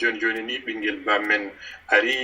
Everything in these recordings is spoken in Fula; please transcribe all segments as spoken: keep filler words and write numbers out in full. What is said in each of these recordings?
Jooni jooni ni, ɓinngel bammen ari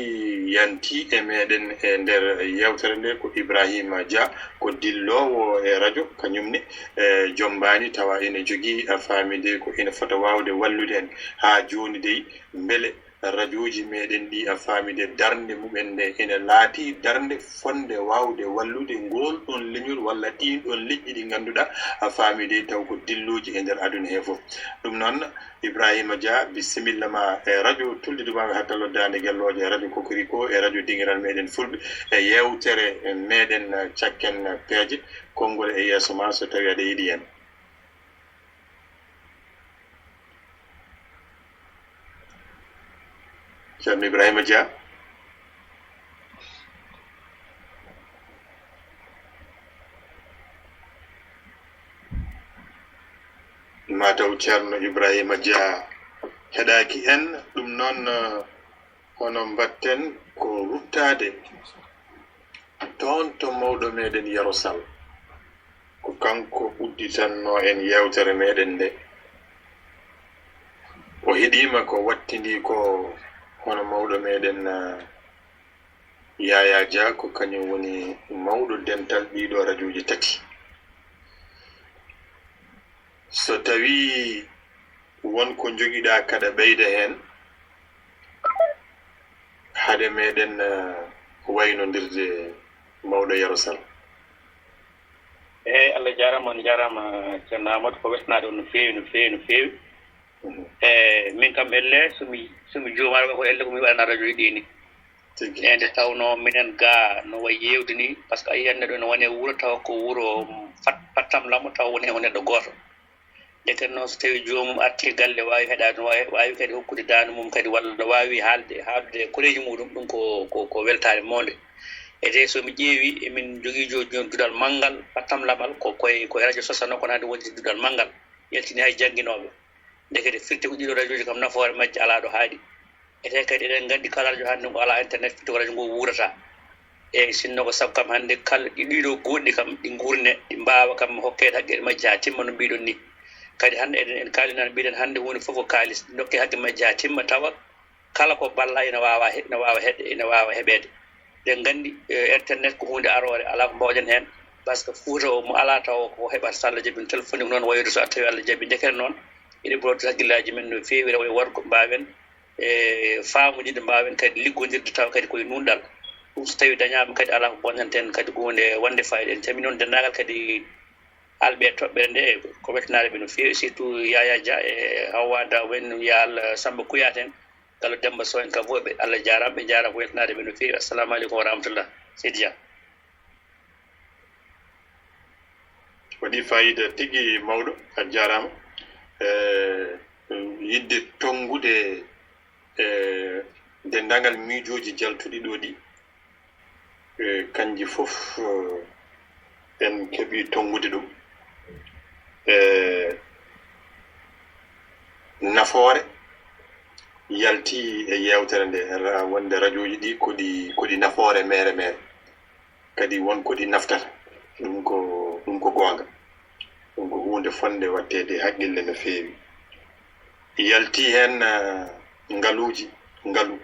yanti e meɗen e nder yewtere nde, ko Ibrahima Dia, ko dilloowo e rajo, kañum ne, e, jommbaani, tawa ene jogii, a faami de, ko ene fota waawde wallude en. Haa jooni dey, mbele rajooji meɗen ɗi, a faami de, darnde mumen nde ene laati darnde fotnde waawde wallude ngool ɗoon leñol walla ɗiin ɗoon leƴƴi ɗi ngannduɗaa, a faami de, taw ko dillooji e nder aduna he fof. Ɗum noon, Ibrahima Dia, bisimilla ma e radio Tulde Dumaɓe Hattalo Daande Gellooje, e radio Kokoriko, e radio Dingiral Meɗen Fulɓe, e yewtere meɗen Cakken Peeje, konngol e yeeso ma so tawi aɗa yiɗi en. Ceerno Ibrahima Dia. Mataw Ceerno Ibrahima Dia heɗaaki en, ɗum noon, eh, hono mbaɗten ko ruttaade toon to mawɗo meɗen Yero Sall. Ko kanko udditanno en yewtere meɗen nde. O heɗiima ko wattindi ko hono mawɗo meɗen, eh, Yaya Dia, ko kañum woni mawɗo dental ɗiɗo rajooji tati. So tawii won ko njogiɗaa kaɗa ɓeyda heen, hade meɗen, eh, waynondirde mawɗo Yero Sall. Eey, Allah jaaraama, on njaaraama, Ceerno Amadou, ko weltanaade on no feewi, no feewi, no feewi. Mhm. E, min kam, elle, so mi, so mi juumaaka ko elle ko mi waɗana radio ɗi ni. Tigi. E nde tawnoo minen gaa no wayi yeewde ni, par ce que a yiyat neɗɗo no woni e wuro tawa ko wuro fat-, fattam lamo tawa woni heen ko neɗɗo gooto. Ndeke noon so tawii joomum artii galle, waawi heɗaade, no waawi, waawi kadi hokkude daande mum kadi, walla waawi haalde, haaldude e koreeji muɗum, ɗum ko, ko, ko weltaare mownde. Etee so mi ƴeewi, emin njogii jooni jooni duɗal manngal, fattam lamal, ko koye, ko e radio sosanoo, kono hannde wonti duɗal manngal, yaltini hay jannginooɓe. Ndekete firti ko ɗiɗo rajooji kam nafoore majji alaa ɗo haaɗi. Etee kadi eɗen nganndi kala rajo hannde ngo alaa internet, firti ko rajo ngo wuurata. Eey, sinno ko sabu kam hannde kala ɗi-, ɗiɗo goɗɗi kam ɗi nguurne, ɗi mbaawa kam hokkeede haqqeeji majji haa timma no mbiɗon ni. Kadi hannde eɗen, en kaalii nane, mbiɗen hannde huunde fof ko kaalis, ndokkee haqqe majji haa timma tawa kala ko balla ina waawa he-, ina waawa heɗ-, ina waawa heɓeede. Eɗen nganndi, eh, internet ko huunde aroore, alaa ko mbaawɗen heen, par ce que Fuuta o mo alaa taw ko heɓata so Allah jaɓii téléphone noon wayoyde so a tawi Allah jaɓii. Ndekete noon, eɗen ɓurti hakkillaaji men no feewi, rewo e worgo mbaawen, e faamude nde mbaawen kadi liggondirde tawa kadi koye nuunɗal. Ɗum so tawii dañaama kadi alaa ko bonnanta en kadi ko huunde wonde faayiida. En calminii noon denndaangal kadi alɓe toɓɓere nde, ko weltanaade ɓe no feewi, surtout Yaya Dia e Hawwa Daw en, Yaal Samba Kouyaté en, Gallo Demba Sow en, kam fof ɓe, Allah jaaraama, ɓe njaaraama, ko weltanaade ɓe no feewi. Assalamu aleykum wa rahmatullah, Seydi Dia. Waɗi faayiida tigi mawɗo, a jaaraama. E, yiɗde tonngude, e, denndaangal miijooji jaltuɗi ɗo ɗi, e, kanji fof, e, en keɓi tonngude ɗum. E, nafoore yalti e yewtere nde, ra-, wonde rajooji ɗi ko ɗi, ko ɗi nafoore mere mere. Kadi won ko ɗi naftata. Ɗum ko, ɗum ko goonga. Ɗum ko huunde fotnde waɗteede haqqille no feewi. Yalti heen, eh, ngaluuji, ngalu.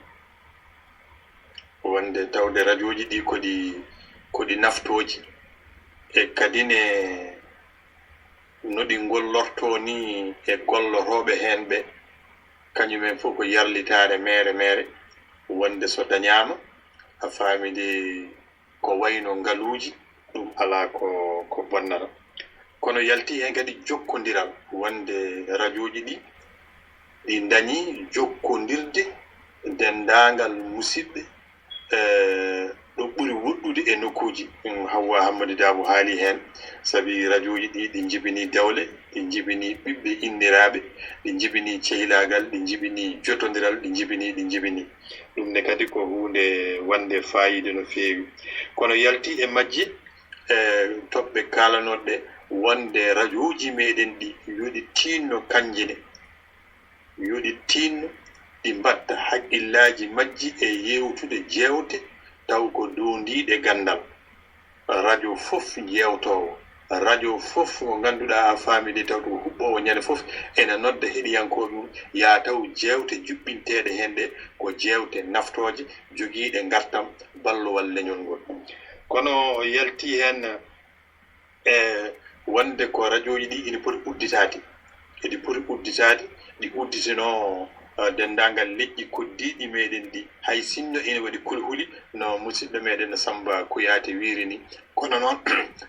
Wonde tawde rajooji ɗi ko ɗi, ko ɗi naftooji. E kadi ne no ɗi ngollortoo ni e gollotooɓe heen ɓe. Kañum en fof ko yarlitaare mere mere. Wonde so dañaama, a faami de, ko wayno ngaluuji, ɗum alaa ko, ko bonnata. Kono yalti heen kadi jokkondiral, wonde rajooji ɗi, ɗi ndañi jokkondirde denndaangal musiɓɓe, eh, ɗo ɓuri woɗɗude e nokkuuji. Ɗum Hawwa Hammadi Daabo haali heen, sabi rajooji ɗi, ɗi njibini dewle, ɗi njibini ɓiɓɓe inniraaɓe, ɗi njibini cehilaagal, ɗi njibini jotondiral, ɗi njibini, ɗi njibini. Ɗum ne kadi ko huunde wonde faayiida no feewi. Kono yalti e majje, e toɓɓe kaalanooɗe wonde rajooji meɗen ɗi, yo ɗi tiinno kañje ne. Yo ɗi tiinno, ɗi mbaɗta haqqillaaji majji e yeewtude jeewte taw ko doondiiɗe ganndal. Rajo fof jeewtoowo, radio fof ngo ngannduɗaa a faamii de, taw ko huɓɓoowo ñande fof ene nodda heɗiyankooɓe mum, yaa taw jeewte juɓɓinteeɗe heen ɗe ko jeewte naftooje jogiiɗe ngartam ballowal leñol ngol. Kono o yalti heen e wonde ko rajooji ɗi ina poti udditaade. Eɗi poti udditaade, ɗi udditinoo, eh, denndaangal leƴƴi koddiiɗi meɗen ɗi. Hay sinno ina waɗi kulhuli, no musidɗo meɗen Samba Kuyaate wiiri ni. Kono noon,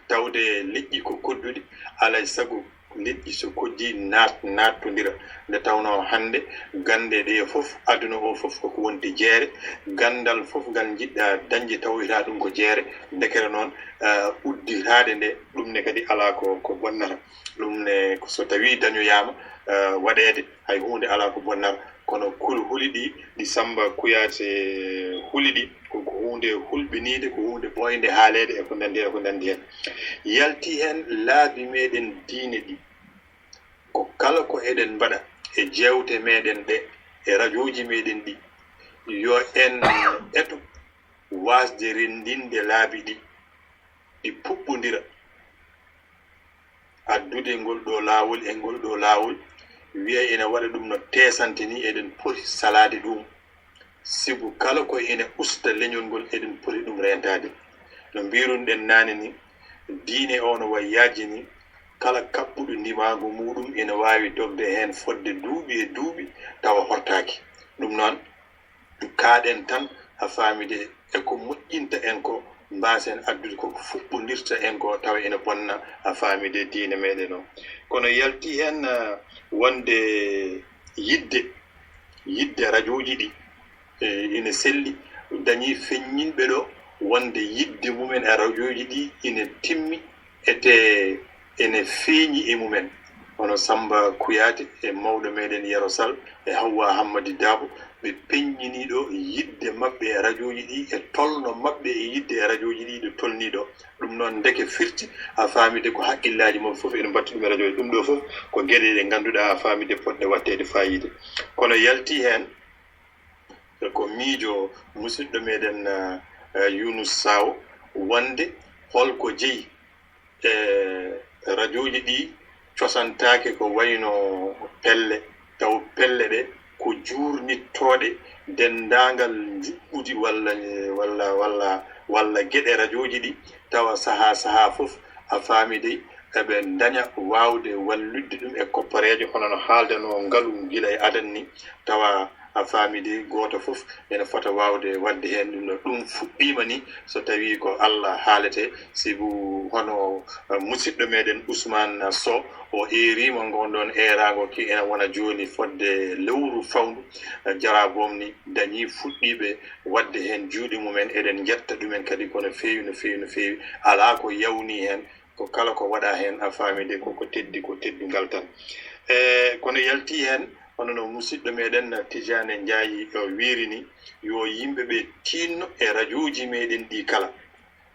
tawde leƴƴi ko kodduɗi, alaa e sago leƴƴi so koddii naat-, naattondira. Nde tawnoo hannde gannde ɗe fof, aduna o fof koko wonti jeere, ganndal fof ngal njiɗɗaa dañde tawoyta ɗum ko jeere. Ndekere noon, eh, udditaade nde, ɗum ne kadi alaa ko, ko bonnata. Ɗum ne ko so tawii dañoyaama, eh, waɗeede, hay huunde alaa ko bonnata. Kono kulhuli ɗi, ɗi Samba Kuyaate huli ɗi, ko, ko huunde hulɓiniinde, ko huunde ɓooynde haaleede e ko nanndi, e ko nanndi heen. Yalti heen laabi meɗen diine ɗi. Ko kala ko eɗen mbaɗa e jeewte meɗen ɗe, e rajooji meɗen ɗi, yo en eto waasde renndinde laabi ɗi, ɗi puɓɓondira. Addude ngol ɗo laawol e ngol ɗo laawol, wiya ina waɗa ɗum no teesante ni, eɗen poti salaade ɗum. Sibu kala ko ina usta leñol ngol, eɗen poti ɗum reentaade. No mbiirunoɗen naane ni, diine o no wayi yaajde ni, kala kaɓɓuɗo ndimaagu muuɗum ina waawi dogde heen fodde duuɓi e duuɓi tawa hortaaki. Ɗum noon, kaaɗen tan, a faamii de, e ko moƴƴinta en ko, mbaasen addude ko ko fuɓɓondirta en ko, tawa ina bonna, a faamii de, diine meɗen o. Kono yalti heen, eh, wonde yiɗde, yiɗde rajooji ɗi, eh, ina selli, dañii feññinɓe ɗo wonde yiɗde mumen e rajooji ɗi ina timmi, ete ene feeñi e mumen. Hono Samba Kuyaate e mawɗo meɗen Yero Sall e Hawwa Hammadi Dabo, ɓe peññinii ɗo yiɗde maɓɓe e rajooji ɗi, e tolno maɓɓe e yiɗde e rajooji ɗi ɗo tolnii ɗo. Ɗum noon ndeke firti, a faamii de, ko hakkillaaji maɓɓe fof ene mbaɗti ɗum e rajooji. Ɗum ɗo fof ko geɗe ɗe ngannduɗaa, a faamii de, potɗe waɗteede faayiida. Kono yalti heen ko miijo musidɗo meɗen, eh, Yunus Saw, wonde holko jeyi e rajooji ɗi cosantaake ko wayno pelle, taw pelle ɗe ko juurnittooɗe denndaangal njuɓɓudi walla, walla, walla, walla geɗe rajooji ɗi, tawa sahaa, sahaa fof, a faamii dey, eɓe ndaña waawde wallude ɗum e koppareeje, hono no haaldanoo ngalu gila e adan ni, tawa a faamii dey, gooto fof ene fota waawde waɗde heen ɗum ɗo. Ɗum fuɗɗiima ni, so tawii ko Allah haalete, sibu hono, eh, musidɗo meɗen Ousmane Sow, o eeriima ngoon ɗoon eeraango ki ene wona jooni fodde lewru fawndu, eh, jaraboo ni, dañii fuɗɗiiɓe waɗde heen juuɗe mumen. Eɗen njetta ɗumen kadi ko no feewi, no feewi, no feewi. Alaa ko yawnii heen, ko kala ko waɗaa heen, a faamii de, ko ko teddi, ko teddungal tan. E, kono yalti heen, hono no musidɗo meɗen Tidiane Ndiaye o wiiri ni, yo yimɓe ɓe tiinno e rajooji meɗen ɗi kala.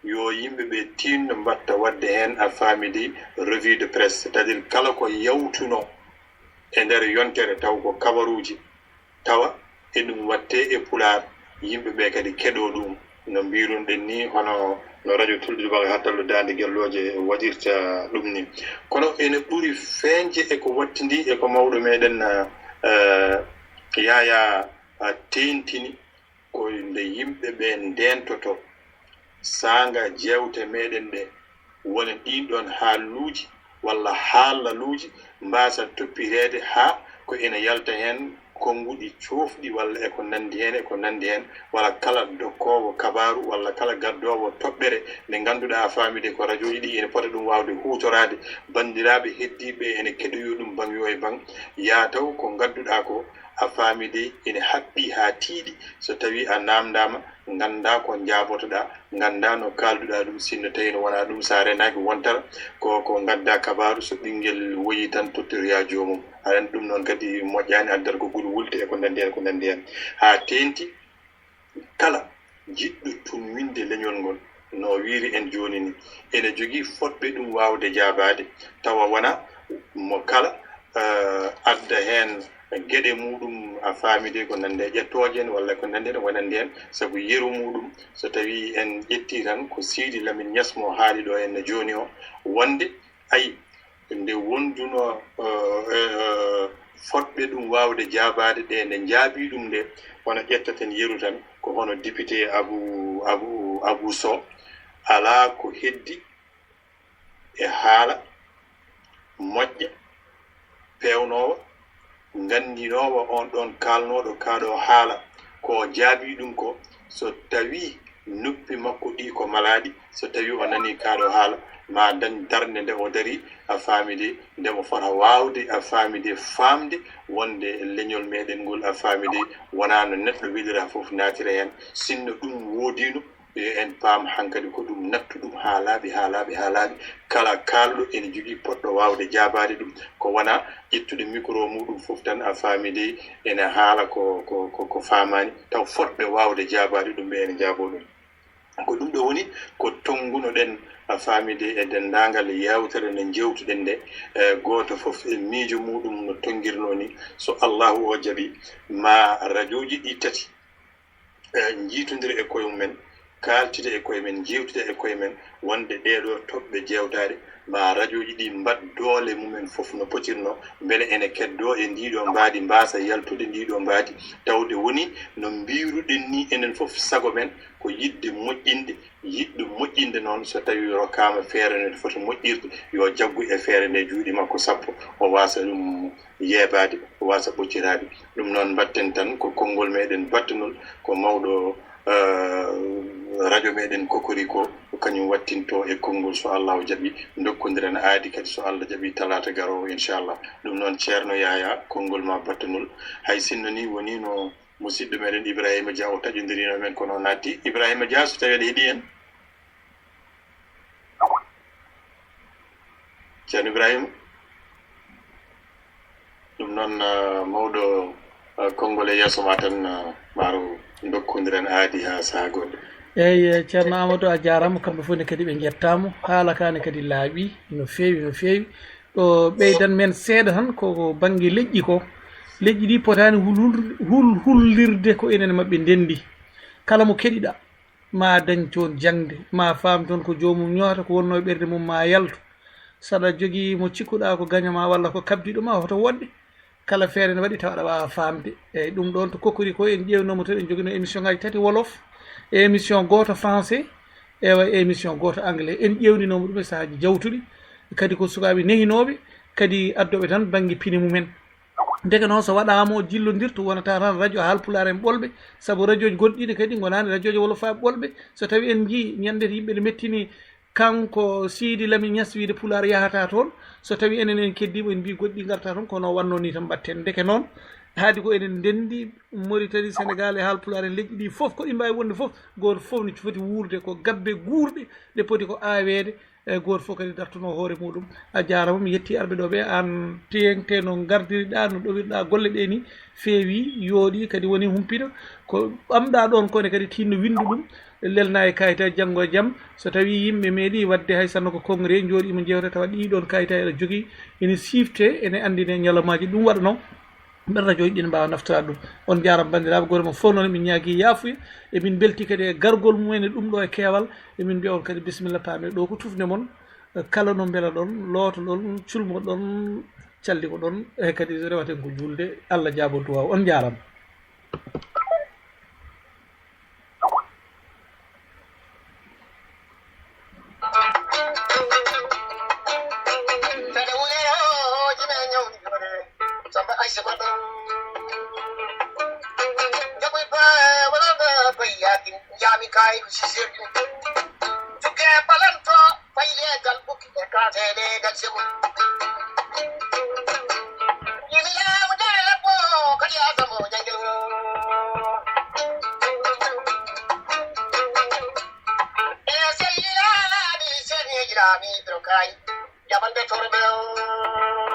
Yo yimɓe ɓe tiinno mbatta waɗde heen, a faamii de, revue de presse, c'est-à-dire kala ko yawtunoo e nder yontere taw ko kabaruuji, tawa eɗum waɗtee e Pulaar, yimɓe ɓe kadi keɗoo ɗum. No mbiirunoɗen ni, hono no radio Tulɓe Baŋnge Hattallo Daande Gellooje waɗirta ɗum ni. Kono ene ɓuri feeñde e ko wattindii e ko mawɗo meɗen, eh, Yaya, ah, teentini, ko nde yimɓe ɓe ndeentotoo saanga jeewte meɗen ɗe, wona ɗiin ɗoon haaluuji walla haalaluuji mbaasa toppireede haa ko ina yalta heen konnguɗi coofɗi walla e ko nanndi heen, e ko nanndi heen, walla kala dokkoowo kabaaru walla kala gaddoowo toɓɓere nde ngannduɗaa, a faamii de, ko rajooji ɗi ina pota ɗum waawde huutoraade. Banndiraaɓe heddiiɓe ene keɗoyoo ɗum baŋ yoo e baŋ, yaa taw ko ngannduɗaa ko, a faamii de, ene haɓɓii haa tiiɗi. So tawii a naamndaama, nganndaa ko njaabotoɗaa, nganndaa no kaalduɗaa ɗum, sinno tawii no wonaa ɗum, so a renaaki wontata ko, ko ngaddaa kabaaru, so ɓinngel woyii tan tottiroyaa joomum. Aɗa anndi ɗum noon kadi moƴƴaani, addata ko gulu wulte e ko nanndi heen, ko nanndi heen. Haa teeŋti kala jiɗɗo tunwinde leñol ngol, no wiiri en jooni ni, ene jogii fotɓe ɗum waawde jaabaade, tawa wonaa mo kala, eh, adda heen geɗe muɗum a faamide ko nande e ƴettooje en walla ko nande en wonande en, sabu yeru muɗum, so tawi en ƴetti tan ko Sidi Lamine Niass mo haali ɗo en no jooni o, wonde, ayi, nde wonduno, eh, eh, fotɓe ɗum waawde jaabaade ɗe, nde njaabii ɗum nde, hono ƴettaten yeru tan, ko hono député Abou, Abou, Abou Sow, alaa ko heddi e haala moƴƴa, peewnoowa, nganndinoowa on ɗon kaalnooɗo kaa ɗoo haala, ko o jaabii ɗum ko, so tawii noppi makko ɗii ko malaaɗi, so tawii o nanii kaa ɗoo haala, ma dañ darnde nde o darii, a faamidi, nde mo fota waawde, a faamidi, faamde wonde leñol meɗen ngol, a faamidi, wonaa no neɗɗo welira fof naatira heen. Sinno ɗum woodiino, yo en paam hankadi ko ɗum nattuɗum haa laaɓi, haa laaɓi, haa laaɓi. Kala kaalɗo ene jogii poɗɗo waawde jaabaade ɗum. Ko wonaa ƴettude micro muɗum fof tan a faami de ene haala ko, ko, ko, ko faamaani. Taw fotɓe waawde jaabaade ɗum ɓe ene njaaboo ɗum. Ko ɗum ɗo woni ko tonngunoɗen a faami de e denndaangal yeewtere nde njeewtuɗen nde. E gooto fof e miijo muɗum no tonngirnoo ni. So Allahu o jaɓi ma rajooji ɗi tati e, njiitondira e koye mumen, kaaltida e koye men, njeewtida e koye men, wonde ɗeeɗoo toɓɓe jeewtaade, ma rajooji ɗi mbaɗ doole mumen fof no potirnoo, mbele ene keddoo e ndiiɗoo mbaadi, mbaasa yaltude ndiiɗoo mbaadi, tawde woni no mbiiruɗen nii enen fof sago men ko yiɗde moƴƴinde, yiɗɗo moƴƴinde noon so tawii rokkaama feere no foti moƴƴirde, yo jaggu e feere nde juuɗe makko sappo, o waasa ɗum yeebaade, o waasa ɓocciraade. Ɗum noon mbaɗten tan ko konngol meɗen battunol, ko mawɗo, eh, radio meɗen Kokoriko, ko kañum wattinto e konngol so Allahu jaɓi, ndokkondiren aadi kadi so Allah jaɓi talaata garoowo inchallah. Ɗum noon Ceerno Yaya, konngol ma battunol. Hay sinno ni woni no musidɗo meɗen Ibrahima Dia o taƴondirino men kono o naatti. Ibrahima Dia, so tawi aɗa heɗi en? Ceerno Ibrahima, ɗum noon, ah, mawɗo, ah, konngol e yeeso ma tan, ah, maaru ndokkondiren aadi haa sahaa goɗɗo. Eeyi, eh, Ceerno Amadou, a jaaraama, kamɓe fof ne kadi ɓe njettaama. Haala kaa ne kadi laaɓi no feewi, no feewi. Ɗo ɓeydan men seeɗa tan ko bannge leƴƴi ko. Leƴƴi ɗi potaani hulhul-, hul-, hullirde ko enen maɓɓe ndenndi. Kala mo keɗiɗaa, ma dañ toon jaŋde, ma faam toon ko joomum ñoota, ko wonnoo e ɓernde mum ma yaltu. Saɗa jogii mo cikkuɗaa ko gaño ma walla ko kabdiiɗo ma, hoto woɗɗe. Kala feere ne waɗi tawa aɗa waawa faamde. Eeyi, ɗum ɗoon to Kokoriko en ƴeewnoo mo toon, en njoginoo émission ngaaji tati wolof, e émission gooto français, ewa e émission gooto anglais. En ƴeewninoo mo ɗum e sahaaji jawtuɗi. Kadi ko sukaaɓe nehinooɓe, kadi addooɓe tan bannge pine mumen. Ndeke noon, so waɗaama o jillondirto, wonata tan radio Haalpulaar en ɓolɓe, sabu radiooji goɗɗi ɗi kadi ngonaani radiooji wolofaaɓe ɓolɓe. So tawii en njiyii ñannde to yimɓe ne mettini kanko Siidi Lami Ñas wiide Pulaar yahataa toon, so tawii enen en keddiima en mbii goɗɗi ngartaa toon, kono wannoo nii tan mbaɗten. Ndeke noon, haadi ko enen ndenndi Moritani, Senegaal e Haalpulaar en leƴƴi ɗi fof, ko ɗi mbaawi wonde fof, gooto fof no foti wuurde ko gabbe guurɗe, ɗe poti ko aaweede, e gooto fof kadi dartunoo hoore muɗum. A jaaraama, mi yetti arɓe ɗo ɓe, aan teeŋte no ngardiriɗaa, no ɗowirɗaa golle ɗe ni, feewi, yooɗi, kadi woni humpito. Ko ɓamɗaa ɗoon kone kadi tinno winndu ɗum, lelna e kayita janngo e jam. So tawii yimɓe meeɗi waɗde hay sanno ko congrès, njooɗiima njeewta tawa ɗii ɗoon kayita eɗa jogii, ene siifte, ene anndine ñalawmaaji. Ɗum waɗa noon, mbeɗa rajooji ɗi ne mbaawa naftoraade ɗum. On njaaraama banndiraaɓe, gooto mo fof noon min ñaagii yaafuya. Emin mbelti kadi e gargol mum en e ɗum ɗo e keewal. Emin mbiya on kadi bisimilla, paamee ɗo ko tufnde mon. Kala no mbela ɗon, looto ɗon, culmo ɗon, calli ko ɗon. E kadi rewaten ko juulde. Allah jaabo duwaaw. On njaaraama. Samba Aisha Mado. Jabu ba wala ba bayyakin jami kai ku sisir. Tuke palanto paye gal buki ka tele gal segu. Yini la wudala po kali azamo jangelo. E sella la ni seni jira mi brokai. Jaɓanɓe torɓe o.